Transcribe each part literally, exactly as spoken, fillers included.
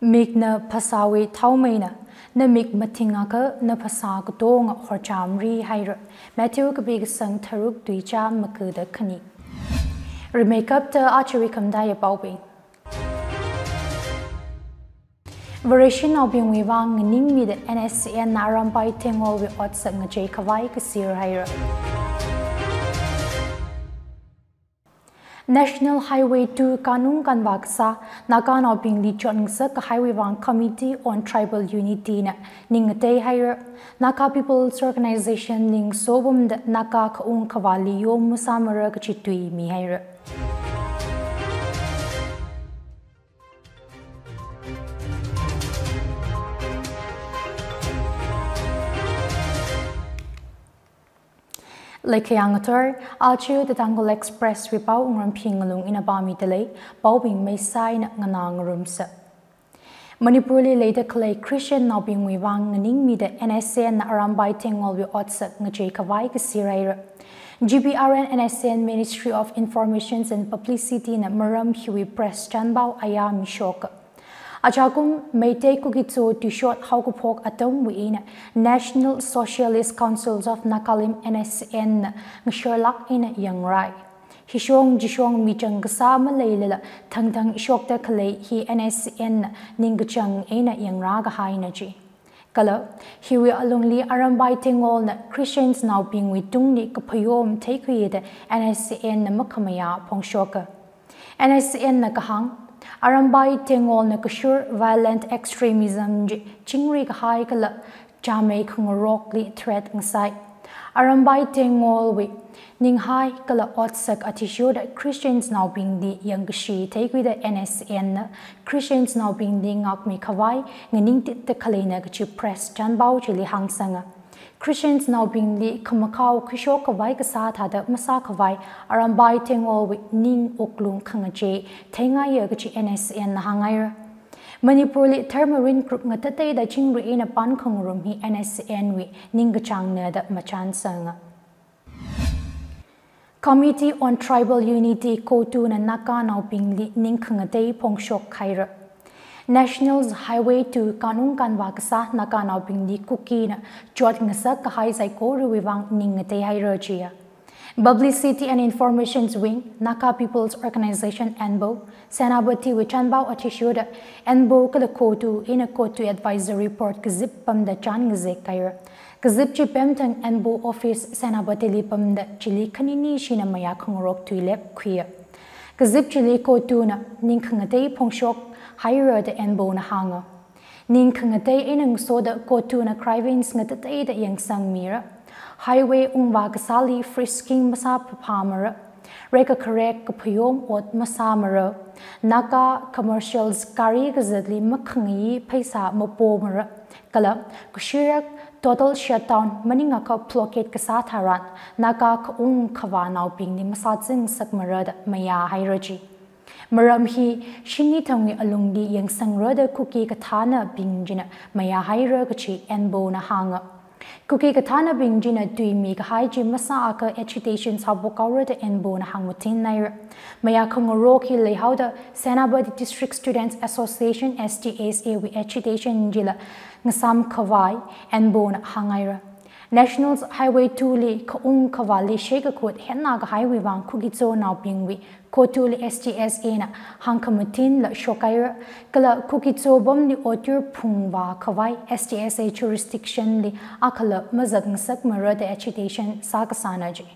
Mikna phasāwui thaomeina, namik mathingakha naphasā katonga horchamri haira. Matthew kapi kasang tharuk tuicha maga da khani. Rimeikapta aja wui khamataiya paobing. Vareshinaobingwui vang nganingmida N S C N na Arambai Tengolwui otsak ngachei khavai kasir haira. National Highway two kanung kanvā kasā, Naganaobingli chotngasak kahaiwui vang Committee on Tribal Unity na ning ngatei haira. Naga People's Organization ning sobumda Naga khaung khavāli yom masāmara kachi tui mihaira. Leikhayang athor, aja The Tangkhul Express wui pao Wungramphi Ngalung ina pāmida lei, paobing meisai na nganā ngarumsa. Manipurli leida khalei Christiannaobingwui vang nganingmida N S C N na Arambai Tengolwui otsak ngachei khavai kasir haira. G P R N N S C N Ministry of Informations and Publicity na maram hiwui press chanpao aya mishoka. Ajakum Meitei Kuki-Zo tuishot haokaphok atamwui eina National Socialist Council of Nagalim, N S C N na ngasharlāk eina yangrai. Hishong jishong michang kasā maleilala thangthang shokda khalei hi N S C N na ningkachāng eina yangra kahaina ji. Kala, hiwui alungli Arambai Tengolna Christiansnaobingwui tungli kaphayom theikhuida N S C N na makhamayā phongshoka. N S C N na kahāng, Arambai Tengolna kashur violent extremism chi chingri kahai kala chāmei khangarokli threat ngasai. Arambai Tengolwui ninghai kala otsak athishurda Christiansnaobingli yangkashi theikhuida N S C N na Christiansnaobingli ngākmi khavai nganingtitda khaleina kachi press chanpao chili hāngsanga. Christiansnaobingli khamakhao khuishok khavai kasā thāda masākhavai Arambai Tengolwui ning wuklung khangachei theingaiya kachi N S C N na hānghaira. Manipurli dharma rin group ngatateida chingri eina pānkhangarum hi N S C N wui ningkachāngna da machānsanga. Committee on Tribal Unity, CoTU na Naganaobingli ning khangatei phongshok haira. National Highway two kanung kanvā kasā Naganaobingli Kukina chotngasak kahai saikorawui vang ning ngatei haira jiya. Publicity and Informations Wing, Naga People's Organization, NPO, Senapatiwui chanpao athishurda NPO kala CoTU eina CoTU Advisory Board kazip pamda chān ngazek haira. Kazip chi pemthang NPO office Senapatili pamda chili khanini shina mayā khangarok tuilep khuiya. Kazip chili CoTU na ning khangatei phongshok haira da NPO na hānga. Ning khangatei eina ngasoda CoTU na cravings ngatateida yangsangmira. Highway ungvā kasāli frisking masāphaphāmara. Rekakharek kaphayom ot masāmara. Naga commercials gari kazatli makhangayi pheisā mapomara. Kala, kashirak total shutdown maningakha blockade kasā tharan, Naga khaung khavānaobingli masāzangngasakmara da mayā haira ji. Maram hi shini thangwui alungli yangsangra da Kuki kathānabing china mayā haira kachi NPO na hānga. Kuki kathānabing china tuimi kahai chi masāakha agitation sāpok haora da NPO na hāngmathin haira. Mayā khangarok hi leihaoda Senapati District Students Association, SDSA wui agitation chila ngasām khavai NPO na hānghaira. National Highway two li khaung khavāli sheikakhut henna kahaiwui vang Kuki-Zonaobingwui CoTU li SDSA na hāngkhamathinla shokhaira, kala Kuki-Zo pamli otyur phungvā khavai SDSA jurisdiction li akhala mazatngasakmara da agitation sākasāna ji.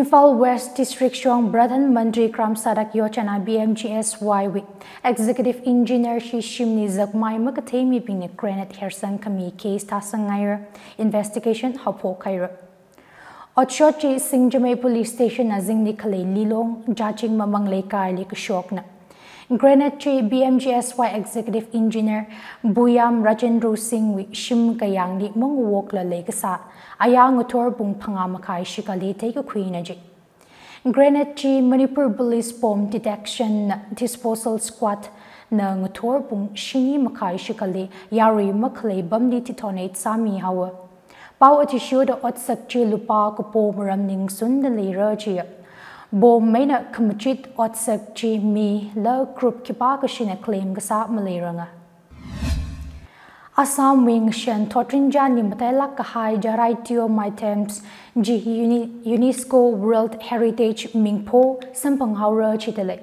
Imphal West District shong Pradhan Mantri Gram Sadak Yojana, P M G S Y wui Executive Engineer hi shimli zakmai makathei mibingna grenade hersang khami case thāsang haira, investigation haophok haira. Otshot chi Singjamei Police Station azingli khalei Lilong Jaching Mamang Leikaili kashokna. Grenade chi P M G S Y Executive Engineer Buyam Rajendra Singh wui shim kayāngli mangwokla leikasā, aya ngathor pung phangā makhai shikhali theikakhuina ji. Grenade chi Manipur Police Bomb Detection Disposal Squad na ngathor pung shini makhai shikhali yarui makhalei pamli detonate sāmi haowa. Pao athishurda otsak chi lupā kapo maram ningsunda leira jiya. Bomb eina khamachit otsak chi mila group khipākashina claim kasā maleiranga. Assam wui ngashan thotrinchānli matailāk kahai Jarai Teo Maithems chi Uni-, UNESCO World Heritage mingpho samphang haora jidalei.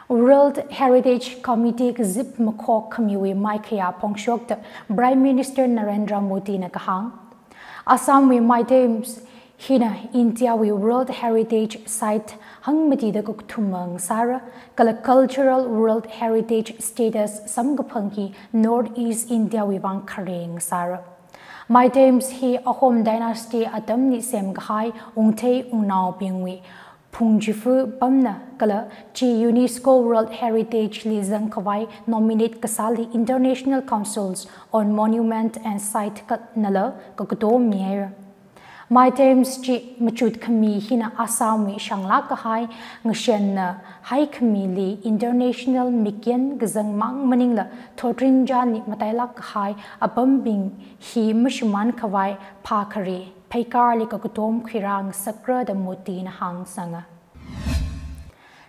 World Heritage Committee kazip makhok khamiwui maikhayā phongshokta Prime Minister Narendra Modi na kahāng, Assam wui Maithems hina India wui World Heritage Site hangmatida kakathuma ngasāra, kala Cultural World Heritage Status samkaphang hi North East India wui vang khare ngasāra. Maithems hi Ahom Dynasty atamli semkahai ungthei ungnaobingwui phungchifu pamna, kala chi UNESCO World Heritage li zangkhavai nominate kasāli International Councils on Monument and Site katnala kakatom mihaira. Maithems chi machut khami hina Assam wui shanglāk kahai ngashanna haikhamili international mikyan kazang mang maningla thotrinchānli matailāk kahai apambing hi mashimān khavai phākhare pheikarli kakatom khuirā ngasakra da Modi na hāngsanga.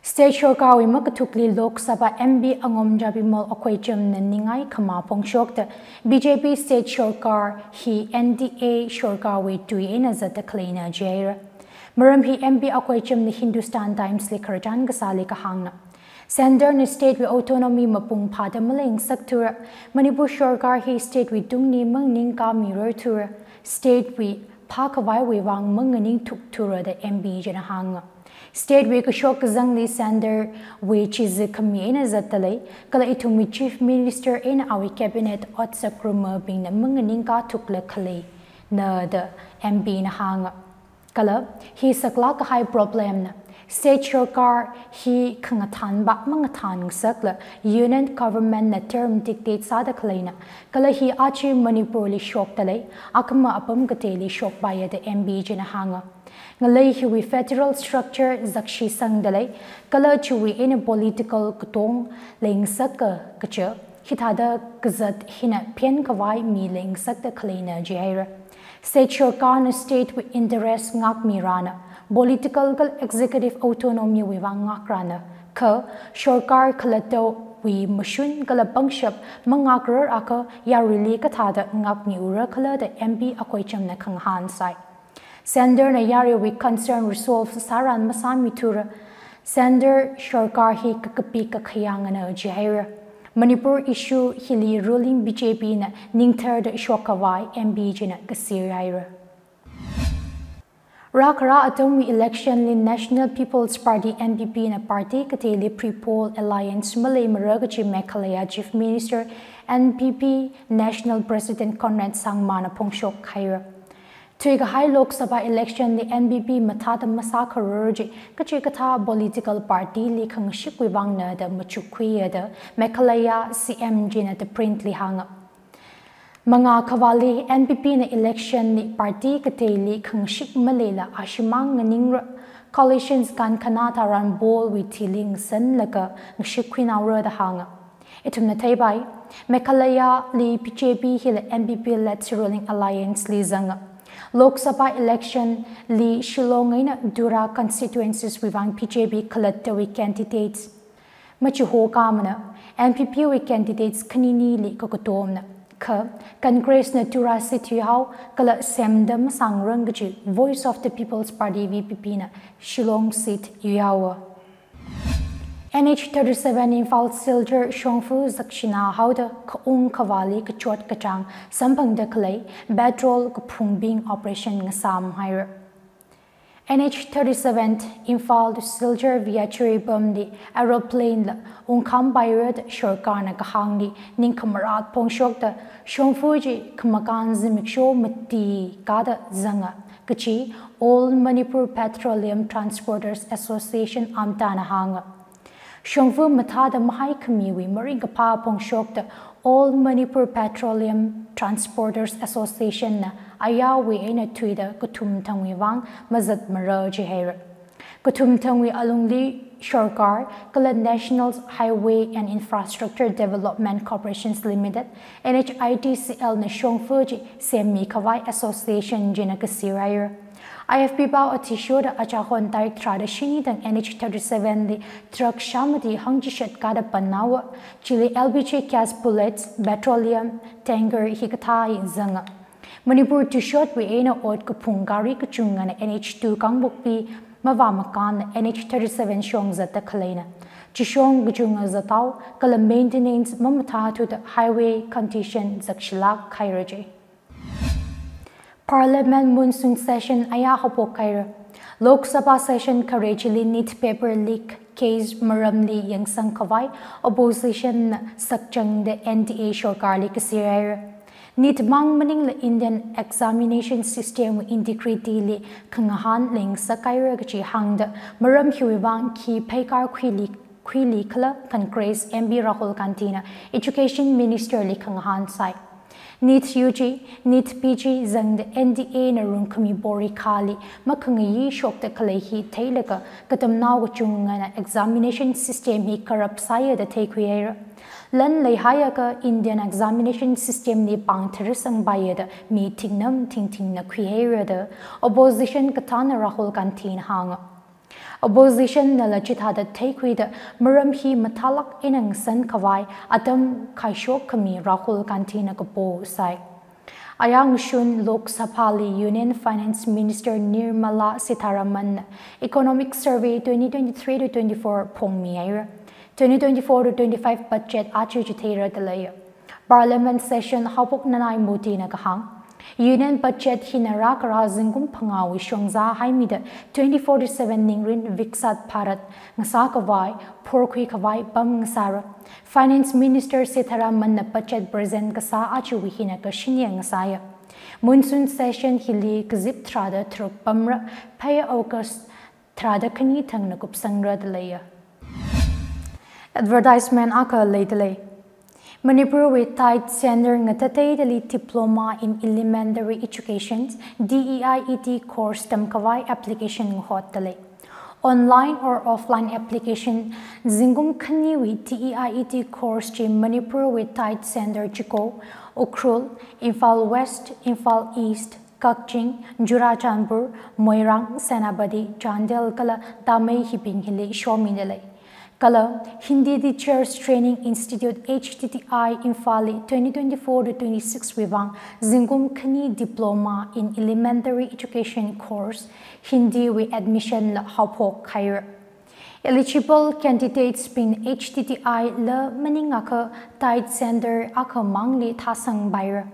State sorkarwui makathukli Lok Sabha M P Angom Jabimol Akoichamna ningai khamā phongshokta B J P state sorkar hi N D A sorkarwui tui eina zatda khaleina jihaira. Maram hi M P Akoichamna Hindustan Times li khararchan kasāli kahāngna. Centre na state wui autonomy mapung phāda maleingasakthura, Manipur sorkar hi state wui tungli manganingkāmirarthura, state wui phākhavaiwui vang manganingthukthura da M P china hānga. State wui kashok kazangli Centre wui chizi khami eina zatdalei, kala ithumwui Chief Minister eina awui cabinet otsak rumabingna manganingkā thukla khaleina da M P na hānga. Kala hi saklāk kahai problem na. State sorkar hi khangathanva mangathan ngasakla Union Government na term dictate sāda khaleina. Kala hi aja Manipur li shokdalei, akhama apam kateili shokpaiya da M P china hānga. Ngalei hiwui federal structure zakshi sangdalei, kala chiwui eina political katong leingasaka kaja, hithāda kazat hina phenkhavai mi leingasakda khaleina jihaira. State sorkarna state wui interest ngākmirana, political kala executive autonomy wui vang ngākrana, kha sorkar khalattawui mashun kala pangshap mangākrar akha yaruili kathāda ngākmiura khala da M P Akoichamna khangahān sai. Centre na yaruiwui concern resolve sāran masāmithura. Centre sorkar hi kakapi kakhayangana jihaira. Manipur issue hili ruling B J P na ningtharda shokkhavai M P china kasir haira. Rākhara atamwui election li National People's Party N P P na party kateili pre-poll alliance maleimara kaji Meghalaya Chief Minister N P P National President Conrad Sangma na phongshok haira. Thuikahai Lok Sabha election li N P P mathāda masākharar chi kachikathā political party li khangashikwui vangna da machukkhuiya da Meghalaya C M china The Print li hānga. Mangā khavāli N P P na election li party kateili khangashik maleila ashimang nganingra, coalitions kankhanā tharan poll wui thili ngasanlaga ngashikkhuinaora da hānga. Ithumna theipai, Meghalaya li B J P hila N P P led ruling alliance li zanga. Lok Sabha election li Shillong eina Tura constituencies wui vang B J P khalattawui candidates machihokāmana, N P P wui candidates khaninili kakatomna. Kha Congress na Tura seat yuihao, kala semda masāngrang kaji Voice of the People's Party V P P na Shillong seat yuihaowa. N H thirty-seven Imphal Silchar shongfa zakshina haoda khaung khavāli kachot kachāng samphangda khalei patrol kaphungbing operation ngasām haira. N H thirty-seven Imphal to Silchar via Jiribamli aeroplane la ungkhampaira da sorkarna kahāngli ningkhamarat phongshokta shongfa chi khamakān zimiksho mati kada zanga kachi All Manipur Petroleum Transporters Association, AMTA na hānga. Shongfa mathāda mahaikhamiwui maringkaphā phongshokta All Manipur Petroleum Transporters Association na ayāwui eina thuida kathumthangwui vang mazatmara jihaira. Kathumthangwui alungli sorkar kala National Highway and Infrastructure Development Corporations Limited, N H I D C L na shongfa chi semmikhavai association china kasir haira. I F P pao athishurda achahon tarik tharāda shini thang N H thirty-seven li truck shāmati hangchishat kada panhaowa, chili L P G gas bullets, petroleum tanker hikathā hi zanga. Manipur tushotwui eina ot kaphung gari kachungana N H two Kangpokpi mavāmakānla N H thirty-seven shong zatta khaleina. Chishong kachunga zathao kala maintenance mamathāthuda highway condition zakshilāk haira je. Parliament monsoon session ayā haophok haira. Lok Sabha session khare chili NEET paper leak case maramli yangsangkhavai opposition na sakchangda N D A sorkarli kasir haira. NEET mang maningla Indian examination system wui integrity li khangahān leingasak haira kachi hāngda maram hiwui vang khi pheikar khuili, khuili khala Congress M P Rahul Gandhi na Education Minister li khangahān sai. NEET U G, NEET P G zangda N D A na rungkhami porikhali makhangayi shokta khalei hi theilaga katamnao kachungana examination system hi corrupt sāya da theikhui haira. Lan leihaiakha Indian examination system li pāngtharisangpaiya da mi thingnam thingthingna khui haira da opposition kathāna Rahul Gandhi na hānga. Opposition nala chithāda theikhuida maram hi mathālāk eina ngasankhavai atam khaishok khami Rahul Gandhi na kapo sai. Ayā ngashun Lok Sabha li Union Finance Minister Nirmala Sitharaman na Economic Survey twenty twenty-three to twenty-four phongmi haira. Twenty twenty-four to twenty-five budget aja chitheira da leiya. Parliament session haophok nanai Modi na kahāng, Union budget hina rākara zingkum phangāwui shongzā haimida twenty forty-seven ningrin Viksit Bharat ngasākhavai phorkhuikhavai pam ngasāra. Finance Minister Sitharaman na budget present kasā ajawui hina kashinya ngasāya. Monsoon session hili kazip tharāda tharuk pamra, phei August tharāda khani thangna kupsangra da leiya. Advertisement akha leida lei. Manipur wui TIDE Center ngatateidali Diploma in Elementary Education, D E I E T course tamkhavai application ngahotda lei. Online or offline application zingkum khaniwui D E I E T course chi Manipur wui TIDE Center Chiko, Ukhrul, Imphal West, Imphal East, Kakching, Churachandpur, Moirang, Senapati, Chandel kala Tamei hibing hili shomida lei. Kala Hindi Teachers Training Institute, H T T I, Imphal li twenty twenty-four to twenty-six wui vang zingkum khani Diploma in Elementary Education course Hindi wui admission la haophok haira. Eligible candidates bing H T T I la maningakha TIDE Center akhamangli thāsangpaira.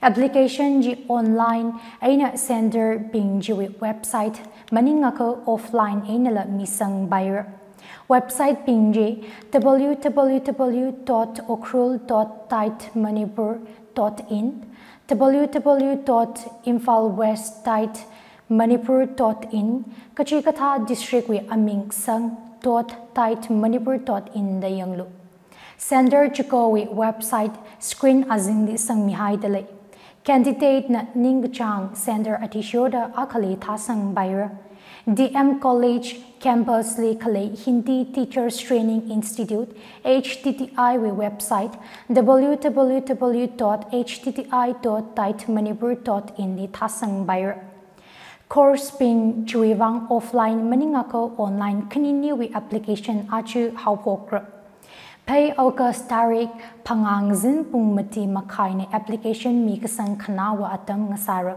Application chi online eina center bing chiwui website maningakha offline einala misangpaira. Website bing chi W W W dot ukhrul dot tide manipur dot in, W W W dot imphal west tide manipur dot in, kachikathā district wui aming sang dot tide manipur dot in da yanglu. Center Chikowui website screen azingli sangmihaida lei. Candidate na ningkachāng center athishurda akhali thāsangpaira. D M College campus li khalei Hindi Teachers Training Institute, H T T I wui website W W W dot H T T I dot tide manipur dot in li thāsangpaira. Course bing chiwui vang offline maningakha online khaniniwui application aja haophokra. Phei August tarik phangā ngazin pung mati makhaina application mikasang khanaowa atam ngasāra.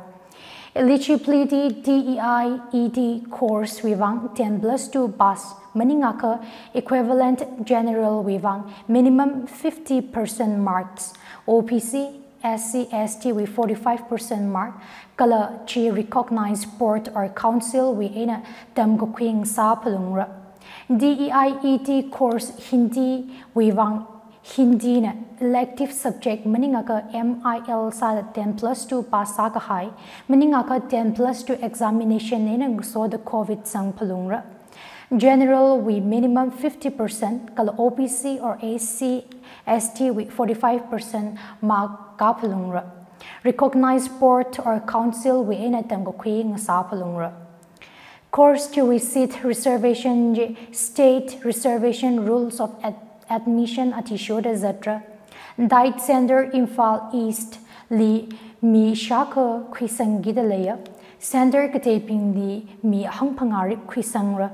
Eligibility: D E I E T course wui vang ten plus two pass maningakha equivalent general wui vang minimum fifty percent marks, O B C, S C S T wui forty-five percent mark, kala chi recognized board or council wui eina tamkakhui ngasā phalungra. D E I E T course Hindi wui vang Hindi na elective subject maningakha M I L sāda ten plus two pass sākahai, maningakha ten plus two examination eina ngasoda covid zang phalungra. General wui minimum fifty percent, kala O B C or S C S T wui forty-five percent mark kā phalungra. Recognized board or council wui eina tamkakhui ngasā phalungra. Course chiwui seat reservation chi State Reservation Rules of Ad-, Admission athishurda zatra. Diet Center Imphal East li mi shākha khuisangkida leiya. Center kateibingli mi hangphangā rik khuisangra.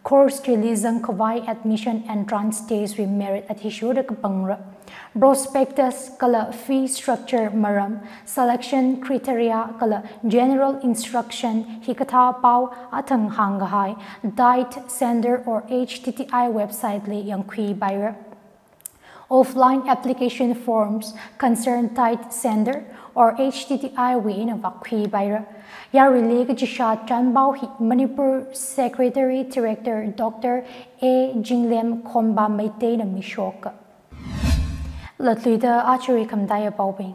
Course chili zangkhavai admission entrance test wui merit athishurda kapangra. Prospectus kala fee structure maram, selection criteria kala general instruction hikathā pao athang hāngkahai Diet Center or H T T I website li yangkhuipaira. Offline application forms concerned Diet Center or H T T I wui eina vākhuipaira. Yaruili kachishat chānpao hi Manipur Secretary Director Doctor A Jinglem Khomba Meiteina mishoka. Latluida ajawui khamataiya paobing.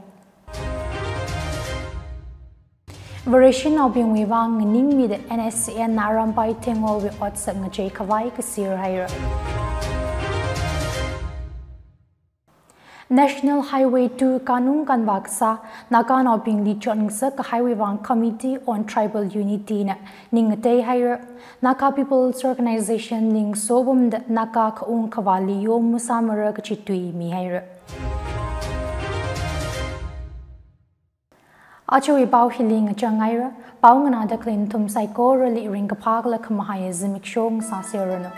Vareshinaobingwui vang nganingmida N S C N na Arambai Tenggolwui otsak ngacheikhavai kasir haira. National Highway two kanung kanvā kasā, Naganaobingli chotngasak kahaiwui vang Committee on Tribal Unity na ning ngateihaira. Naga People's Organization ning sobumda Naga khaung khavāli yom masāmara kachi tui mihaira. Ajawui pao hili ngachang haira, pao nganāda khalei nathum saikorali ringkaphā kala khamahaiya zimiksho ngasāseranu.